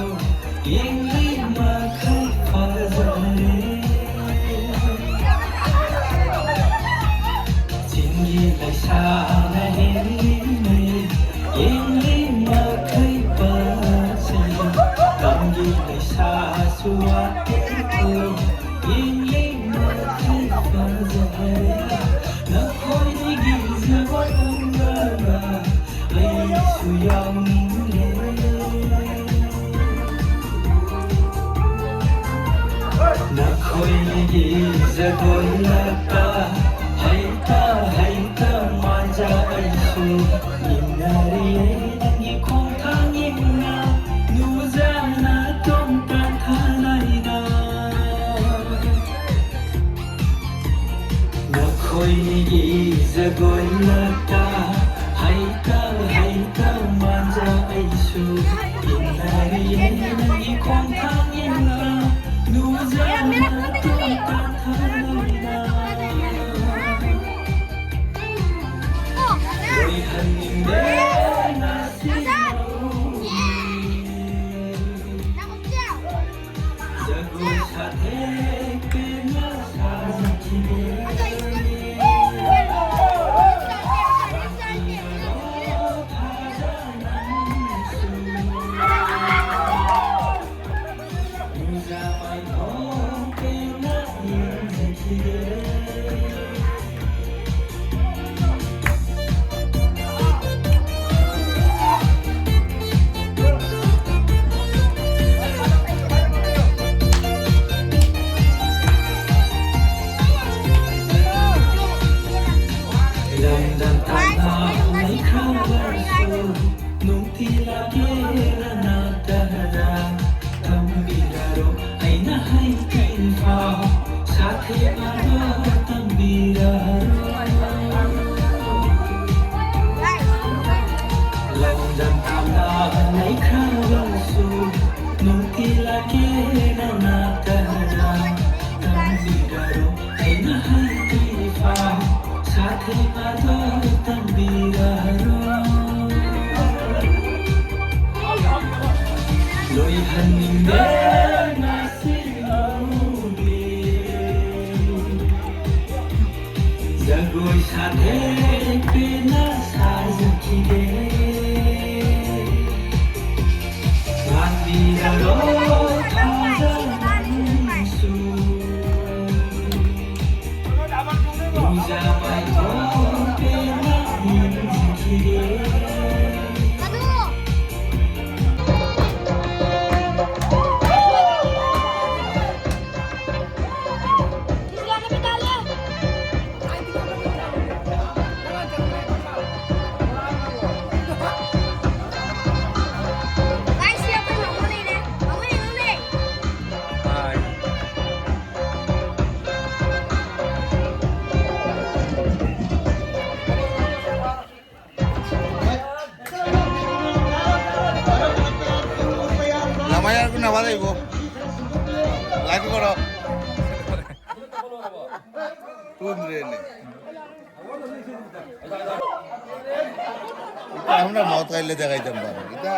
ꯌꯦꯡꯂꯤ ꯃꯈꯩ ꯐꯖꯔꯦ꯫ ꯆꯤꯡꯒꯤ ꯂꯩꯁꯥꯅ ꯍꯦꯜꯂꯤꯅꯦ, ꯌꯦꯡꯂꯤ ꯃꯈꯩ ꯐꯖꯩ꯫ ꯇꯝꯒꯤ ꯂꯩꯁꯥꯁꯨ ꯋꯥꯠꯇꯦꯀꯣ, ꯌꯦꯡꯂꯤ ꯃꯈꯩ ꯐꯖꯔꯦ꯫ ꯅꯈꯣꯏꯗꯒꯤ ꯖꯒꯣꯏ ꯇꯝꯂꯒ ꯑꯩꯁꯨ ꯌꯥꯎꯅꯤꯡꯂꯦ꯫ ꯅꯈꯣꯏꯒꯤ ꯖꯒꯣꯏ ꯂꯥꯛꯄ ꯍꯩꯇ ꯏꯟꯅꯔꯤꯌꯦ ꯅꯪꯒꯤ ꯈꯣꯡꯊꯥꯡ ꯌꯦꯡꯅ, ꯅꯨꯖꯥꯅ ꯇꯣꯡ ꯇꯥꯟꯊꯅꯔꯤꯅ꯫ ꯅꯈꯣꯏꯒꯤ ꯖꯒꯣꯏ ꯂꯛꯇ ꯍꯩꯇ ꯍꯩꯇ ꯃꯥꯟꯖ ꯑꯩꯁꯨ ꯏꯟꯅꯔꯤꯌꯦ ꯅꯪꯒꯤ ꯈꯣꯡꯊꯥꯡ ꯌꯦꯡꯅ, ꯅꯨꯖꯥꯅ ꯇꯣꯡ ꯇꯥꯟꯊꯅꯔꯤꯅ꯫ ꯂꯣꯏꯍꯟꯅꯤꯡꯗꯦ ꯉꯁꯤ ꯖꯒꯣꯏ ꯁꯥꯊꯦꯛ ꯄꯦꯟꯅ ꯁꯥꯖꯈꯤꯒꯦ꯫ ꯂꯝꯗꯝ ꯇꯝꯅ ꯂꯩꯈ꯭ꯔꯕꯁꯨ ꯅꯨꯡꯇꯤ ꯂꯥꯛꯀꯦꯅ ꯅꯥꯛꯇꯗ ꯇꯝꯕꯤꯔꯔꯣ꯫ ꯑꯩꯅ ꯍꯩꯇ꯭ꯔꯤꯐꯥꯎ ꯁꯥꯊꯦꯛ ꯑꯗꯣ ꯇꯝꯕꯤꯔꯔꯣ꯫ ꯂꯝꯗꯝ ꯇꯝꯅ ꯂꯩꯈ꯭ꯔꯕꯁꯨ ꯅꯨꯡꯇꯤ ꯂꯥꯛꯀꯦꯅ ꯅꯥꯛꯇꯗ ꯇꯝꯕꯤꯔꯔꯣ꯫ ꯑꯩꯅ ꯍꯩꯇ꯭ꯔꯤꯐꯥꯎ ꯁꯥꯊꯦꯛ ꯑꯗꯣ ꯇꯝꯕꯤꯔꯔꯣ꯫ ꯂꯣꯏꯍꯟꯅꯤꯡꯗꯦ ꯉꯁꯤ ꯅꯨꯃꯤꯠ꯫ ꯖꯒꯣꯏ ꯁꯥꯊꯦꯛ ꯄꯦꯟꯅ ꯁꯥꯖꯈꯤꯒꯦ꯫ ꯉꯥꯛꯄꯤꯔꯔꯣ ꯊꯥꯖꯅꯁꯨ꯫ ꯅꯨꯡꯖꯥ ꯃꯥꯏꯊꯣꯡ ꯄꯦꯟꯅ ꯌꯦꯡꯖꯈꯤꯒꯦ꯫ ꯇꯥꯔꯛꯏꯕꯣ? ꯂꯥꯏꯛ ꯇꯧꯔꯣ꯫ ꯇꯨꯝꯗ꯭ꯔꯦꯅꯦ꯫ ꯏꯇꯥ, ꯍꯝꯅ ꯃꯧ ꯇꯥꯏ ꯂꯦ ꯗꯦ ꯒꯥꯏ ꯗꯝꯕ ꯏꯇꯥ꯫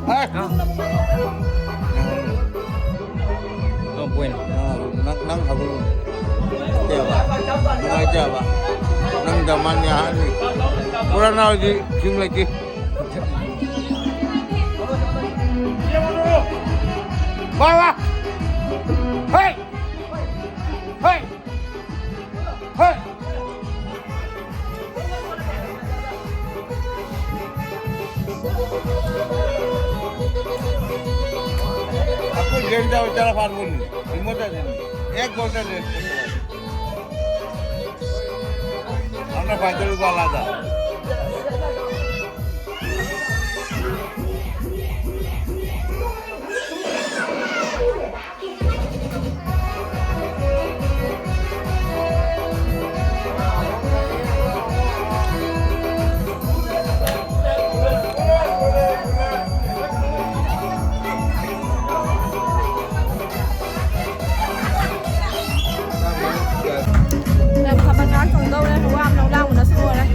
ꯑꯦ꯫ ꯑ, ꯄꯣꯏꯟ꯫ ꯅꯪ, ꯅꯪ ꯍꯧꯒꯠꯂꯨ꯫ ꯅꯠꯇꯦꯕ꯫ ꯅꯨꯡꯉꯥꯏꯇꯦꯕ꯫ ꯅꯪ ꯗꯃꯥꯟ ꯌꯥꯍꯟꯅꯤ꯫ ꯄꯨꯔꯥ ꯅꯥꯎꯗꯤ ꯁꯤꯡ ꯂꯩꯇꯦ꯫ ꯋꯥ, ꯋꯥ꯫ ꯍꯦ! ꯍꯦ! ꯍꯦ! आपको जेल जाओ, इधर बाहर बोल, हिम्मत है नहीं, एक घंटा लेट करते हैं। हमने फाइनल को आला था। ꯌꯥꯝ ꯐꯕ ꯉꯥ ꯊꯣꯡꯗꯧꯔꯦ꯫ ꯋꯥ ꯑꯃ ꯂꯧ ꯂꯥꯡꯕꯅꯁꯨ ꯂꯣꯏꯔꯦ꯫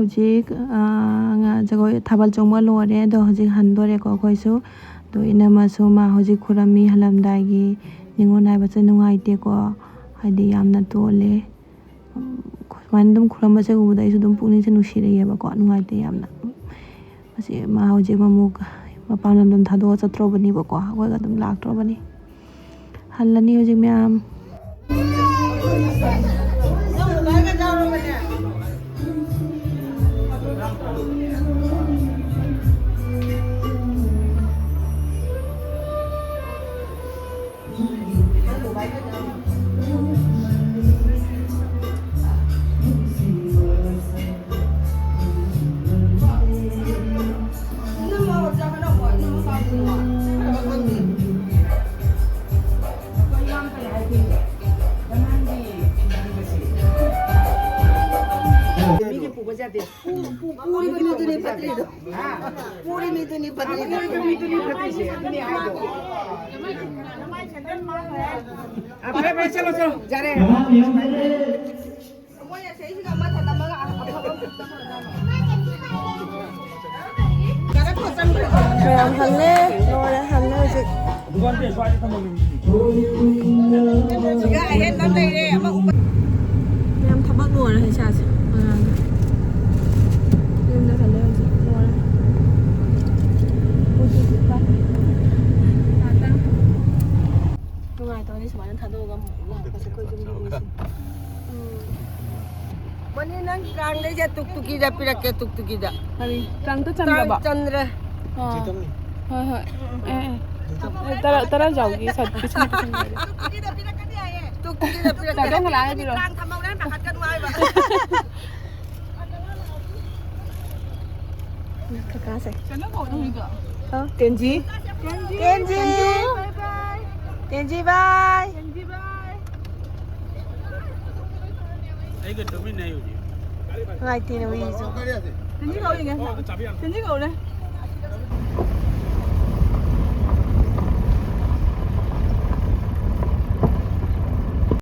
ꯍꯧꯖꯤꯛ, ꯑꯥ, ꯉ-, ꯖꯒꯣꯏ ꯊꯥꯕꯜ ꯆꯣꯡꯕ ꯂꯣꯏꯔꯦ, ꯑꯗꯣ ꯍꯧꯖꯤꯛ ꯍꯟꯗꯣꯔꯦꯀꯣ ꯑꯩꯈꯣꯏꯁꯨ꯫ ꯑꯗꯣ ꯏꯅꯝꯃꯁꯨ ꯃꯥ ꯍꯧꯖꯤꯛ ꯈꯨꯔꯝꯃꯤ, ꯍꯜꯂꯝꯗꯥꯏꯒꯤ ꯅꯤꯉꯣꯜ ꯍꯥꯏꯕꯁꯦ ꯅꯨꯡꯉꯥꯏꯇꯦꯀꯣ, ꯍꯥꯏꯗꯤ ꯌꯥꯝꯅ ꯇꯣꯜꯂꯦ꯫ ꯁꯨꯃꯥꯏꯅ ꯑꯗꯨꯝ ꯈꯨꯔꯝꯕꯁꯦ ꯎꯕꯗ ꯑꯩꯁꯨ ꯑꯗꯨꯝ ꯄꯨꯛꯅꯤꯡꯁꯦ ꯅꯨꯡꯁꯤꯔꯛꯑꯦꯕꯀꯣ, ꯅꯨꯡꯉꯥꯏꯇꯦ ꯌꯥꯝꯅ꯫ ꯃꯁꯤ ꯃꯥ ꯍꯧꯖꯤꯛ ꯑꯃꯨꯛ ꯃꯄꯥꯟ ꯂꯝꯗ ꯑꯗꯨꯝ ꯊꯥꯗꯣꯛꯑ ꯆꯠꯇ꯭ꯔꯣꯕꯅꯦꯕꯀꯣ, ꯑꯩꯈꯣꯏꯒ ꯑꯗꯨꯝ ꯂꯥꯛꯇ꯭ꯔꯣꯕꯅꯤ꯫ ꯍꯜꯂꯅꯤ ꯍꯧꯖꯤꯛ ꯃꯌꯥꯝ꯫ ꯃꯤꯒꯤ ꯄꯨꯕ ꯌꯥꯗꯦ꯫ ꯄꯨ-, ꯄꯨ-, ꯄꯨꯔꯤꯕ ꯃꯤꯗꯨꯅꯤ ꯐꯠꯇ꯭ꯔꯤꯗꯣ꯫ ꯄꯨꯔꯤ ꯃꯤꯗꯨꯅꯤ ꯐꯠꯇ꯭ꯔꯤꯗꯣ꯫ ꯄꯨꯔꯤꯕ ꯃꯤꯗꯨꯅꯤ ꯐꯠꯇ꯭ꯔꯤꯁꯦ꯫ ꯑꯗꯨꯅꯤ ꯍꯥꯏꯗꯣ꯫ ꯑ, ꯐꯔꯦ, ꯐꯔꯦ, ꯆꯠꯂꯣ, ꯆꯠꯂꯣ꯫ ꯌꯥꯔꯦ꯫ ꯃꯣꯏ ꯑꯁꯦ ꯑꯩꯁꯤꯒ ꯑꯃ ꯊꯅꯝꯃꯒ ꯑꯐꯕ ꯑꯃ ꯃꯌꯥꯝ ꯍꯜꯂꯦ, ꯂꯣꯏꯔꯦ, ꯍꯜꯂꯦ ꯍꯧꯖꯤꯛ꯫ ꯁꯤꯒ ꯑꯍꯦꯟꯕ ꯑꯃ ꯂꯩꯔꯦ, ꯑꯃ ꯎꯄ- ꯃꯌꯥꯝ ꯊꯕꯛ ꯂꯣꯏꯔꯦ ꯏꯁꯥꯁꯦ꯫ ꯃꯌꯥꯝ ꯌꯨꯝꯗ ꯍꯜꯂꯦ ꯍꯧꯖꯤꯛ, ꯂꯣꯏꯔꯦ꯫ ꯅꯨꯡꯉꯥꯏꯇꯕꯅꯤ ꯁꯨꯃꯥꯏꯅ ꯊꯥꯗꯣꯛꯑꯒ ꯑꯃꯨꯛ ꯂꯥꯛꯄꯁꯦ ꯑꯩꯈꯣꯏ ꯌꯨꯝꯒꯤ ꯃꯤꯁꯤꯡ꯫ ꯎꯝ꯫ ꯃꯅꯤ, ꯅꯪ ꯀꯥꯡꯗꯩꯁꯦ ꯇꯨꯛꯇꯨꯀꯤꯗ ꯄꯤꯔꯛꯀꯦ, ꯇꯨꯛꯇꯨꯀꯤꯗ꯫ ꯀꯔꯤ? ꯀꯥꯡꯇ ꯀꯥꯡ ꯆꯟꯗ꯭ꯔꯕꯣ? ꯆꯟꯗ꯭ꯔꯦ꯫ ꯑꯥ꯫ ꯍꯣꯏ, ꯍꯣꯏ꯫ ꯑꯦ, ꯑꯦ꯫ ꯑꯦ, ꯇꯔꯥ, ꯇꯔꯥ ꯌꯥꯎꯒꯦ, ꯁꯠ, ꯄꯤꯁꯤꯟ, ꯄꯤꯁꯤꯟ ꯌꯥꯔꯦ꯫ ꯇꯨꯛꯇꯨꯀꯤꯗ ꯄꯤꯔꯛꯀꯅꯤ ꯍꯥꯏꯌꯦ꯫ ꯇꯨꯛꯇꯨꯀꯤꯗ ꯄꯤꯔꯛꯀꯦ꯫ ꯆꯥꯛ ꯊꯣꯡ ꯍꯜꯂꯛꯑꯒ ꯄꯤꯔꯛꯑꯣ꯫ ꯀꯥꯡ ꯊꯝꯍꯧꯔꯦ, ꯄꯥꯈꯠꯀꯅꯨ ꯍꯥꯏꯕ꯫ ꯀꯀꯥꯁꯦ꯫ ꯀꯩꯅꯣ ꯀꯧꯅꯣ ꯍꯧꯖꯤꯛꯇꯣ? ꯍꯥ? ꯀꯦꯟꯖꯤ꯫ ꯀꯦꯟꯖꯤ꯫ ꯀꯦꯟꯖꯤ꯫ ꯕꯥꯏ ꯕꯥꯏ꯫ ꯀꯦꯟꯖꯤ ꯕꯥꯏ꯫ ꯀꯦꯟꯖꯤ ꯕꯥꯏ꯫ ꯑꯩꯒ ꯆꯠꯃꯤꯟꯅꯩ ꯍꯧꯖꯤꯛ꯫ ꯅꯨꯡꯉꯥꯏꯇꯦꯅꯦ ꯋꯥꯔꯤꯁꯨ꯫ ꯀꯦꯟꯖꯤ ꯀꯧꯔꯤꯅꯦ꯫ ꯀꯦꯟꯖꯤ ꯀꯧꯔꯦ꯫